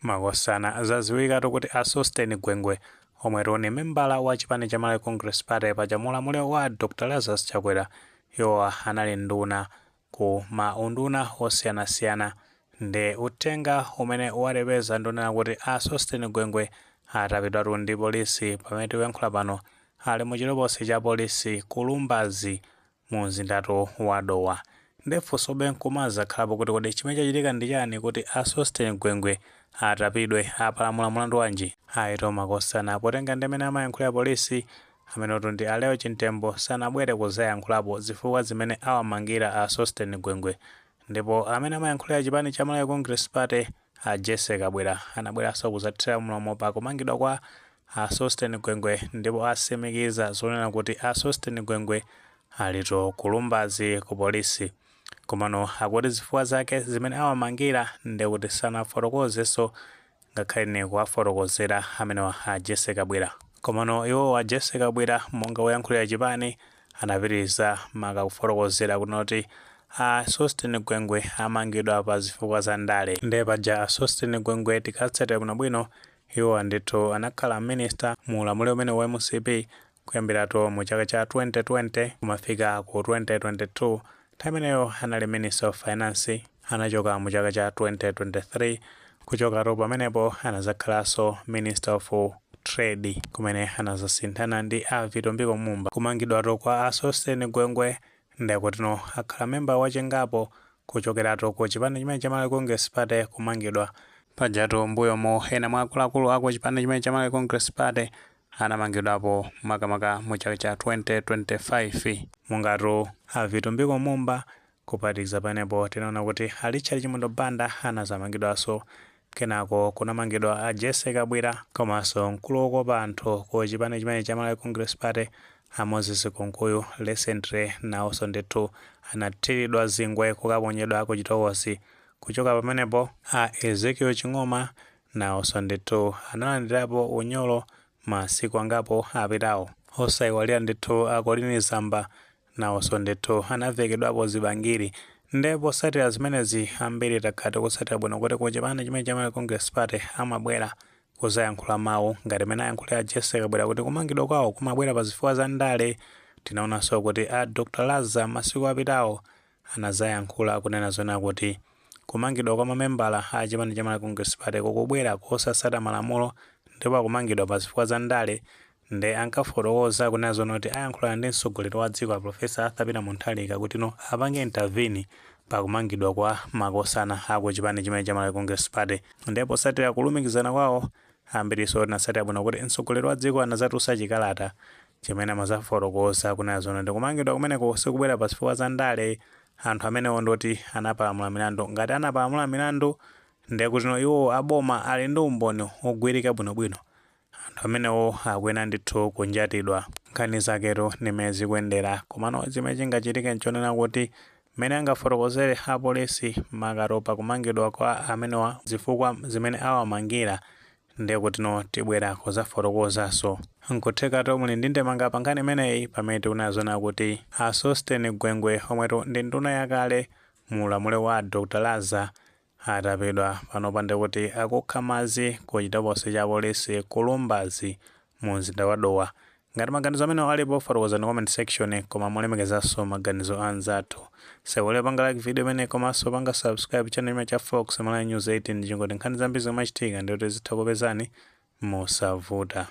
Makosana, zaziwikatu kuti a Sosten Gwengwe, omwetu ni membala wa chipani cha Malawi Congress Party, paja mulamuliro wa Dr Lazarus Chakwera iwowa anali nduna ku maunduna osiyanasiyana. Ndi uthenga umene walipeza ndonena kuti a Sosten Gwengwe atapidwatu ndi polisi. Pamene tikuyankhula pano ali muchitokosi cha polisi ku Lumbazi mu mzindatu wa Dowa. Ndefunsobe nkumazakhalapo kuti kodi chimene chachitika ndi chani kuti a Sosten Gwengwe atapidwe? Apalamula mulandu wanji? Ayi, makosana, potenga ndi amene amayankhulira polisi, amenetu ndi Aleo Chintembo, sanabwere kuzayankhulapo zifukwa zimene awamangira a Sosten Gwengwe. Ndipo amene amayankhulira chipani cha Malawi Congress Party, a Jesse Kabwera, anabweranso kuzathira mlomo pa kumangidwa kwa a Sosten Gwengwe, ndipo asimikiza zonena kuti a Sosten Gwengwe alito ku Lumbazi ku polisi. Komano akuti zifukwa zake zimene awamangira ndikuti sanafotokozenso, ngakhale ni kuwafotokozera amenewa a Jesse Kabwera. Komano iwo a Jesse Kabwera, monga woyankhulira chipani, anapitiriza maka kufotokozera kuti a Sosten Gwengwe amangidwa pa zifukwa za ndale. Ndiye paja a Sosten Gwengwe, tikatsatira bwinobwino, iwo ndithu anakhala minister mu ulamuliro umene wa MCP kuyambiratu mu chaka cha 2020 kumafika ku 2022. Nthawi imeneyo anali Minister of Finance. Anachoka mu chaka cha 2023. Kuchokatu pamenepo anazakhalanso Minister of Trade, kumene anazasinthana ndi a Vitumbiko Mumba. Kumangidwatu kwa a Sosten Gwengwe ndekutino akhala memba wachingapo kuchokeratu ku chipani chimene cha Malawi Congress Party kumangidwa. Pajatu mbuyomo ena mwa akuluakulu aku chipani chimene cha Malawi Congress Party anamangidwapo, makamaka mu chaka cha 2025, mungatu a Vitumbiko Mumba. Kuphatikiza panepo, tinaona kuti a Richard Chimwendo Banda anazamangidwanso. Kenako kunamangidwa a Jesse Kabwira, komanso mkulu wokopa anthu ku chipani chimene cha Malawi Congress Party, a Moses Kunkuyu, recently nawonso ndithu anathiridwa zingwe kukaponyedwa ku chitokosi. Kuchoka pamenepo, a Ezekiel Ching'oma nawonso ndithu analandirapo unyolo masiku angapo apitawo. Osayiwalira ndithu a Colleen Zamba, nawonso ndithu anavekedwapo zibangiri. Ndipo posatira zimenezi, ambiri takhala tikutsatira bwino kuti ku chipani chimene cha Malawi Congress Party amabwera kuzayankhula mawu ngati mene ayankhulira Jesse Kabwira kuti kumangidwa kwawo kumabwera pa zifukwa za ndale. Tinaonanso kuti a Dr Laza masiku apitawo anazayankhula kunena zona kuti kumangidwa kwa mamembala a chipani cha Malawi Congress Party kukubwera kosasata malamulo ndipo akumangidwa pa zifukwa za ndale. Nde ankafotokoza kunena zona kuti ayankhulana ndi mtsogoleri wa dziko a Professor Arthur Peter Mutharika kuti no apange intervene pakumangidwa kwa makosana aku chipani chimene cha Malawi Congress Party. Ndipo posatira kulumikizana kwawo, ambiriso tinasatira bwino kuti mtsogoleri wa dziko anazatulutsa chikalata chimene amazafotokoza kunena zona ndi kumangidwa kumeneko sikubwera pa zifukwa za ndale. Anthu amenewo ndoti anapalamula milandu. Ngati anapalamula milandu, ndiye kuti no iwo aboma ali ndi umboni ogwirika bwinobwino, anthu amenewo akuyenera ndithu kunjatidwa. Nkhani zaketu ndimene zikuyendera. Komano chimene chingachitike nchonena kuti mmene angafotokozere apolisi makatopa kumangidwa kwa amenewa, zifukwa zimene awamangira, ndiye kuti no tibwera kuzafotokozanso. Nkuthekatu muli ndi ndemanga pa nkhani imeneyi, pamene tikunena zona kuti a Sosten Gwengwe, omwetu ndi nduna yakale mu ulamuliro wa Dr Laza, atapidwa panopa ndikuti akukha madzi ku chitokosi cha polisi ku Lumbazi mu mzinda wa Dowa. Ngati maganizo amenewo alipo, fotokozani comment section, koma mulemekezanso maganizo anzathu. Sewole panga like video imene, komanso panga subscribe channel imene cha Fox Malawi News 18, chingoti nkhani zambiri zimachitika ndikuti zitha kupezani mosavuta.